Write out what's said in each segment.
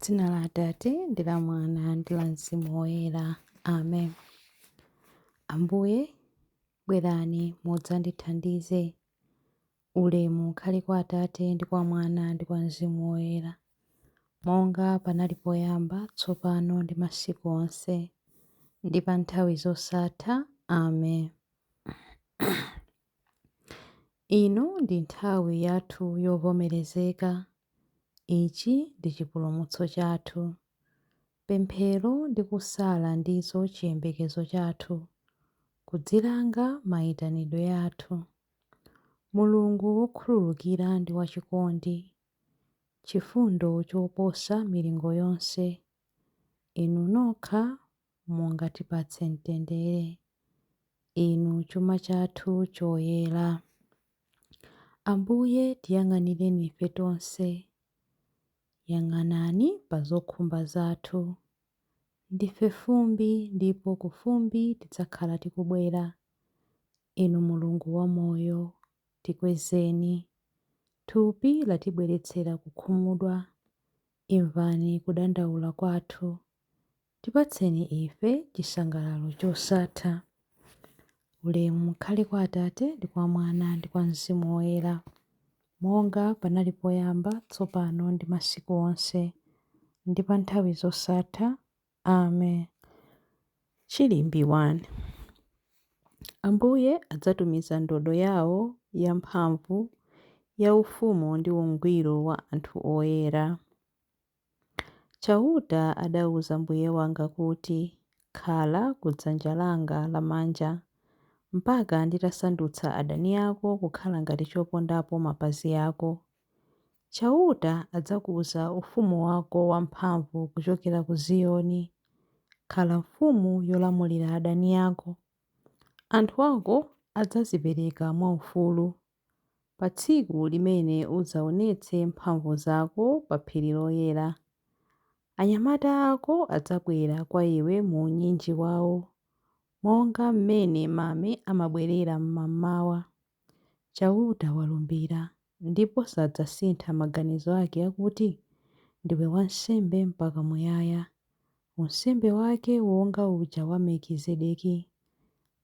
Dzina la Atate ndi la Mwana ndi la Mzimu Woyera. Amen. Ambuye, bwerani mudzandithandize. Ulemu ukhale kwa Atate ndi kwa Mwana ndi kwa Mzimu Woyera, monga panali poyamba, tsopano ndi masiku onse, ndi pa nthawi zosatha. Amen. Ino ndi nthawi yathu yovomerezeka. Ichi ndi chipulumutso chathu. Pemphero ndi kusala ndizo chiyembekezo chathu, kudzilanga maitanidwe athu. Mulungu wokhululukira ndi wachikondi, chifundo choposa milingo yonse, Inu nokha mungatipatse mtendere, Inu chuma chathu choyera. Ambuye tiyang'anireni ife tonse, yang'anani pa zokhumba zathu. Ndife fumbi ndipo ku fumbi tidzakhala tikubwera. Inu Mulungu wamoyo, tikwezeni. Thupi latibweretsera kukhumudwa, imvani kudandaula kwathu. Tipatseni ife chisangalalo chosatha. Ulemu ukhale kwa Atate ndi kwa Mwana ndi kwa Mzimu Woyera, monga panali poyamba, tsopano ndi masiku onse, ndi pa nthawi zosatha. Amen. Chilimbi 1. Ambuye adzatumiza ndodo yawo yamphamvu ya ufumu ndi ungwiro wa anthu oyera. Chauta adauza Mbuye wanga kuti, Khala ku dzanja langa lamanja, mpaka nditasandutsa adani ako kukhala ngati chopondapo mapazi ako. Chauta adzakuza ufumu wako wamphamvu kuchokera ku Ziyoni. Khala mfumu yolamulira adani ako. Anthu ako adzadzipereka mwaufulu pa tsiku limene udzaonetse mphamvu zako pa phiri loyera. Anyamata ako adzabwera kwa iwe mu unyinji wawo, monga m'mene mame amabwerera m'mamawa. Chauta walumbira, ndipo sadzasintha maganizo ake akuti, Ndiwe wansembe mpaka muyaya, unsembe wake wonga uja wa Melkizedeki.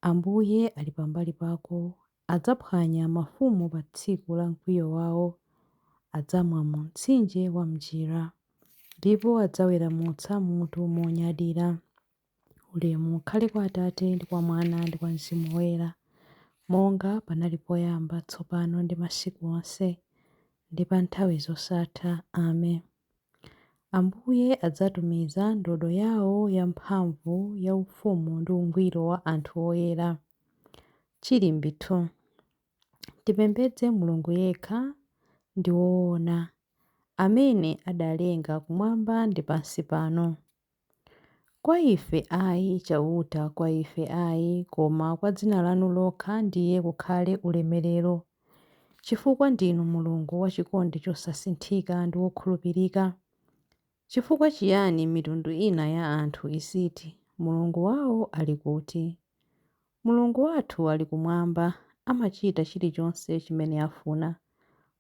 Ambuye ali pambali pako, Adzaphwanya mafumu pa tsiku la mkwiyo wawo, adzamwa mu mtsinje wa m'njira, ndipo adzaweramutsa mutu monyadira. Ulemu ukhale kwa Atate ndi kwa Mwana ndi kwa Mzimu Woyera, monga panali poyamba, tsopano ndi masiku onse, ndi pa nthawi zosatha. Amen. Ambuye adzatumiza ndodo yawo yamphamvu ya ufumu ndi ungwiro wa anthu oyera. Chilimbi 2. Tipembedze Mulungu yekha ndi woona, amene adalenga kumwamba ndi pansi pano. Kwa ife ayi, Chauta, kwa ife ayi, koma kwa dzina lanu lokha ndiye kukhale ulemerero, chifukwa ndinu Mulungu wa chikondi chosasinthika ndi wokhulupirika. Chifukwa chiyani mitundu ina ya anthu iziti, Mulungu wawo ali kuti? Mulungu wathu ali kumwamba, amachita chilichonse chimene afuna.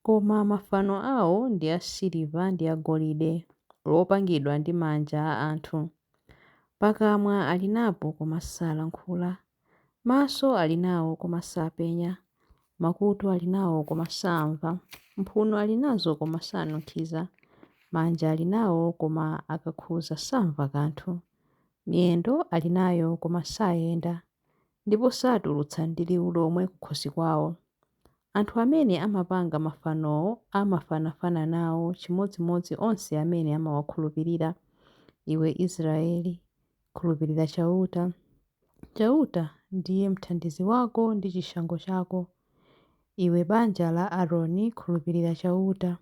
Koma mafano awo ndi asiliva ndi agolide, opangidwa ndi manja a anthu. Pakamwa ali napo koma salankhula, maso ali nawo koma sapenya, makutu ali nawo koma samva, mphuno ali nazo koma sanunkhiza, manja ali nawo koma akakhudza samva kanthu, miyendo ali nayo koma sayenda, ndipo satulutsa ndi liwu lomwe kukhosi kwawo. Anthu amene amapanga mafanowo amafanafana nawo, chimodzimodzi onse amene amawakhulupirira. Iwe Israele, khulupirira Chauta. Chauta ndiye mthandizi wako ndi chishango chako. Iwe banja la Aroni, khulupirira Chauta.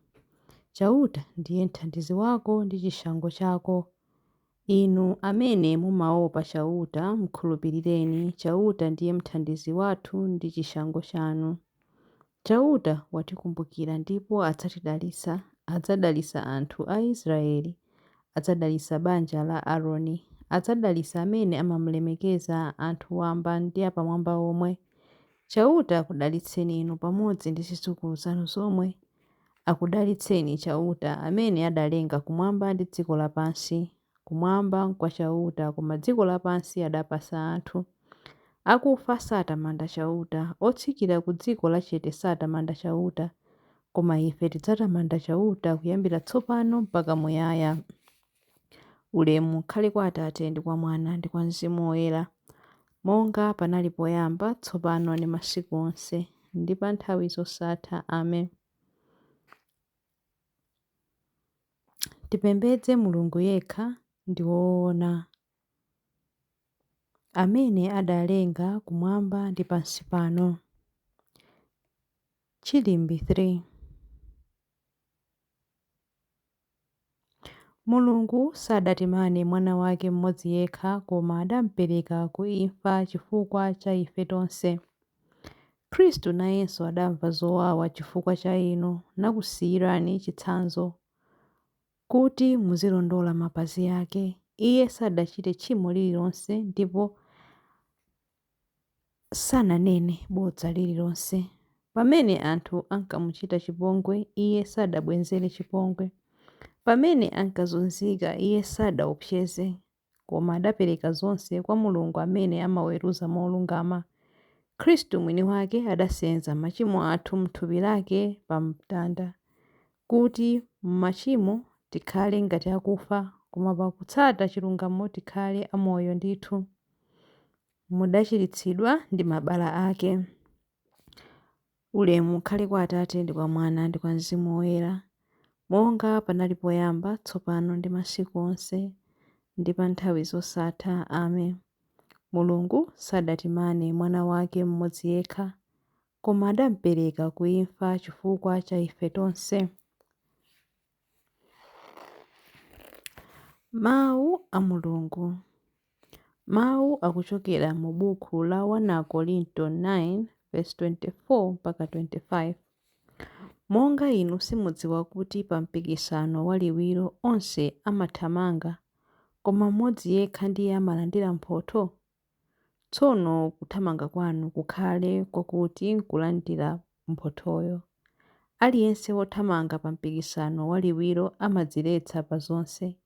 Chauta ndiye mthandizi wako ndi chishango chako. Inu amene mumaopa Chauta, mkhulupirireni. Chauta ndiye mthandizi wathu ndi chishango chanu. Chauta watikumbukira ndipo adzatidalitsa, adzadalitsa anthu a Israele, adzadalitsa banja la Aroni, adzadalitsa amene amamlemekeza, anthu wamba ndi apamwamba omwe. Chauta akudalitseni inu pamodzi ndi zidzukulu zanu zomwe. Akudalitseni Chauta, amene adalenga kumwamba ndi dziko lapansi. Kumwamba nkwa Chauta, koma dziko lapansi adapatsa anthu. Akufa satamanda Chauta, otsikira ku dziko lachete satamanda Chauta. Koma ife tidzatamanda Chauta kuyambira tsopano mpaka muyaya. Ulemu ukhale kwa Atate ndi kwa Mwana ndi kwa Mzimu Woyera, monga panali poyamba, tsopano ndi masiku onse, ndi pa nthawi zosatha. Amen. Tipembedze Mulungu yekha ndi woona, amene adalenga kumwamba ndi pansi pano. Chilimbi 3. Mulungu sadatimane Mwana wake mmodzi yekha, koma adampereka ku imfa chifukwa cha ife tonse. Khristu nayenso adamva zowawa chifukwa cha inu, nakusiyirani chitsanzo, kuti muzilondola mapazi ake. Iye sadachite tchimo lililonse ndipo sananene bodza lililonse. Pamene anthu ankamuchita chipongwe, iye sadabwezere chipongwe. Pamene ankazunzika, iye sadaopseze, koma adapereka zonse kwa Mulungu amene amaweruza molungama. Khristu mwini wake adasenza machimo athu m'thupi lake pa mtanda, kuti m'machimo tikhale ngati akufa, koma pakutsata chilungamo tikhale amoyo ndithu. Mudachiritsidwa ndi mabala ake. Ulemu ukhale kwa Atate ndi kwa Mwana ndi kwa Mzimu Woyera, monga panali poyamba, tsopano ndi masiku onse, ndi pa nthawi zosatha. Amen. Mulungu sadatimane Mwana wake mmodzi yekha, koma adampereka ku imfa chifukwa cha ife tonse. Mawu a Mulungu. Mawu akuchokera mu buku la 1 Akorinto 9 verse 24 mpaka 25. Monga inu simudziwa kuti pa mpikisano waliwiro onse amathamanga, koma mmodzi yekha ndiye amalandira mphotho? Tsono kuthamanga kwanu kukhale kwakuti nkulandira mphothoyo. Aliyense wothamanga pa mpikisano waliwiro amadziletsa pa zonse.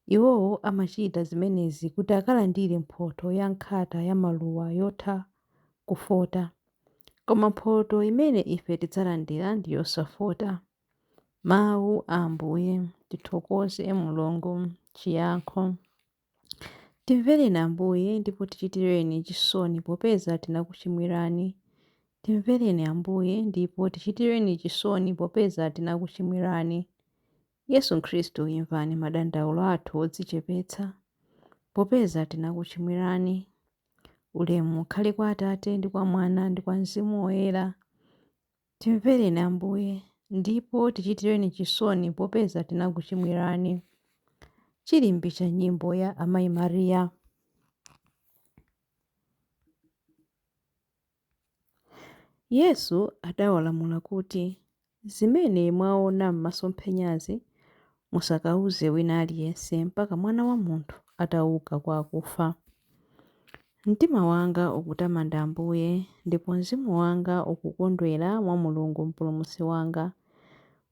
Iwowo amachita zimenezi kuti akalandire mphotho ya nkhata ya maluwa yotha kufota. Koma mphotho imene ife tidzalandira ndi yosafota. Mawu a Ambuye. Tithokoze Mulungu. Chiyankho. Timvereni Ambuye ndipo tichitireni chisoni popeza tinakuchimwirani. Timvereni Ambuye ndipo tichitireni chisoni popeza tinakuchimwirani. Yesu Khristu imvani madandaulo athu odzichepetsa, popeza tinakuchimwirani. Ulemu ukhale kwa Atate ndi kwa Mwana ndi kwa Mzimu Woyera. Timvereni Ambuye ndipo tichitireni chisoni popeza tinakuchimwirani. Chilimbi cha nyimbo ya Amayi Mariya. Yesu adawalamula kuti, Zimene mwaona m'masomphenyazi musakauze wina aliyense mpaka Mwana wa Munthu atauka kwa akufa. Mtima wanga ukutamanda Ambuye, ndipo mzimu wanga ukukondwera mwa Mulungu Mpulumutsi wanga,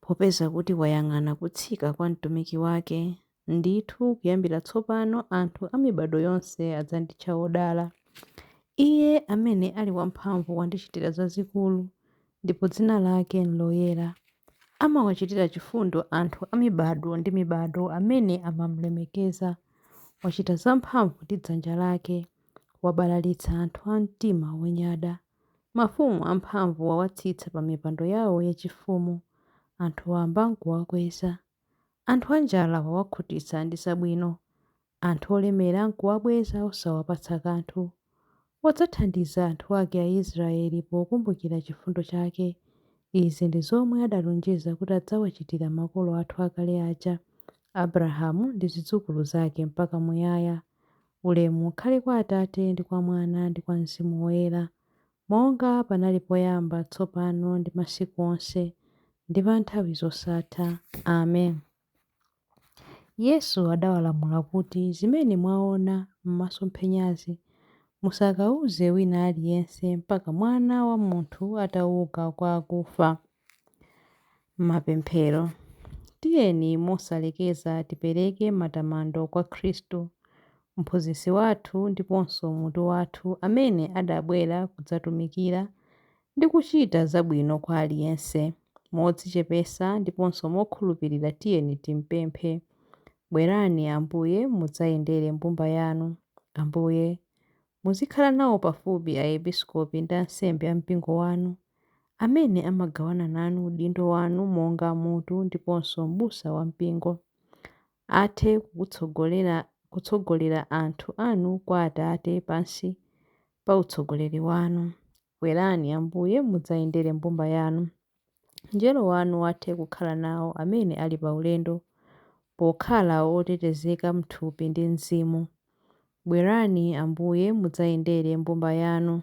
popeza kuti wayang'ana kutsika kwa mtumiki wake. Ndithu kuyambira tsopano anthu a mibado yonse adzanditcha wodala. Iye amene ali wamphamvu wandichitira zazikulu, ndipo dzina lake n'loyera. Amawachitira chifundo anthu a mibado ndi mibado amene amamulemekeza. Wachita zamphamvu ndi dzanja lake, wabalalitsa anthu a mtima wonyada. Mafumu amphamvu wawatsitsa pa mipando yawo yachifumu, anthu wamba nkuwakweza. Anthu anjala wawakhutitsa ndi zabwino, anthu olemera nkuwabweza osawapatsa kanthu. Wadzathandiza anthu ake Aisraeli pokumbukira chifundo chake. Izi ndi zomwe adalonjeza kuti adzawachitira makolo athu akale aja, Abrahamu ndi zidzukulu zake mpaka muyaya. Ulemu ukhale kwa Atate ndi kwa Mwana ndi kwa Mzimu Woyera, monga panali poyamba, tsopano ndi masiku onse, ndi pa nthawi zosatha. Amen. Yesu adawalamula kuti, Zimene mwaona m'masomphenyazi musakauze wina aliyense mpaka Mwana wa Munthu atauka kwa akufa. Mapemphero. Tiyeni mosalekeza tipereke matamando kwa Khristu, Mphunzitsi wathu ndiponso mutu wathu amene adabwera kudzatumikira ndi kuchita zabwino kwa aliyense. Modzichepetsa ndiponso mokhulupirira tiyeni timpemphe. Bwerani Ambuye mudzayendere mbumba yanu. Ambuye, muzikhala nawo pafupi aepiskopi ndi ansembe a mpingo wanu, amene amagawana nanu udindo wanu monga mutu ndiponso m'busa wa mpingo. Athe kutsogolera anthu anu kwa Atate pansi pa utsogoleri wanu. Bwerani Ambuye mudzayendere mbumba yanu. Mngelo wanu athe kukhala nawo amene ali pa ulendo, pokhala otetezeka m'thupi ndi mzimu. Bwerani Ambuye mudzayendere mbumba yanu.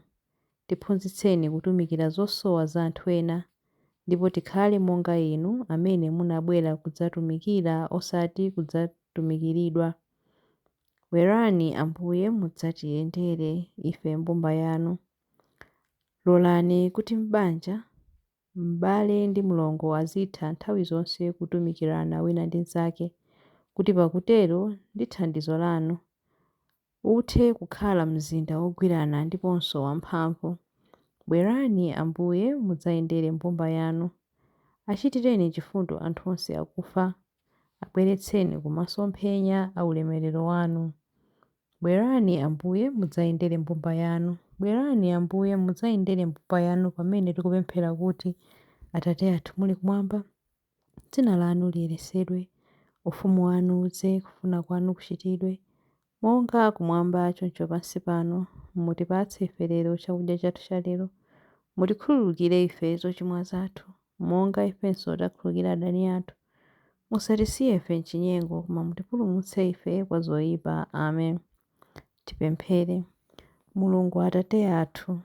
Tiphunzitseni kutumikira zosowa za anthu ena, ndipo tikhale monga inu amene munabwera kudzatumikira osati kudzatumikiridwa. Bwerani Ambuye mudzatiyendere ife mbumba yanu. Lolani kuti m'banja, m'bale ndi mlongo azitha nthawi zonse kutumikirana wina ndi mnzake, kuti pakutero ndi thandizo lanu, uthe kukhala mzinda wogwirana ndiponso wamphamvu. Bwerani Ambuye mudzayendere mbumba yanu. Achitireni chifundo anthu onse akufa. Abweretseni ku masomphenya a ulemerero wanu. Bwerani Ambuye mudzayendere mbumba yanu. Bwerani Ambuye mudzayendere mbumba yanu pamene tikupemphera kuti Atate athu muli kumwamba, dzina lanu liyeretsedwe, ufumu wanu udze, kufuna kwanu kuchitidwe, monga kumwamba choncho pansi pano. Mutipatse ife lero chakudya chathu cha lero. Mutikhululukire ife zochimwa zathu, monga ifenso takhululukira adani athu. Musatisiye ife m'chinyengo, koma mutipulumutse ife kwa zoyipa. Amen. Tipemphere. Mulungu Atate athu,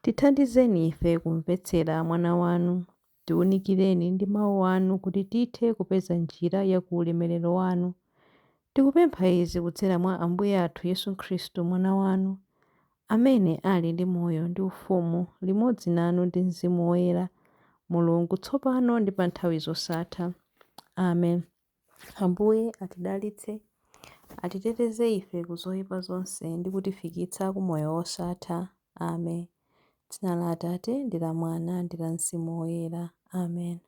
tithandizeni ife kumvetsera mwana wanu. Tiwunikireni ndi mawu anu kuti tithe kupeza njira ya ku ulemerero wanu. Tikupempha izi kudzera mwa Ambuye athu Yesu Khristu mwana wanu, amene ali ndi moyo ndi ufumu limodzi nanu ndi Mzimu Woyera, Mulungu tsopano ndi pa nthawi zosatha. Amen. Ambuye atidalitse, atiteteze ife ku zoyipa zonse ndi kutifikitsa ku moyo wosatha. Amen. Dzina la Atate ndi la Mwana ndi la Mzimu Woyera. Amen.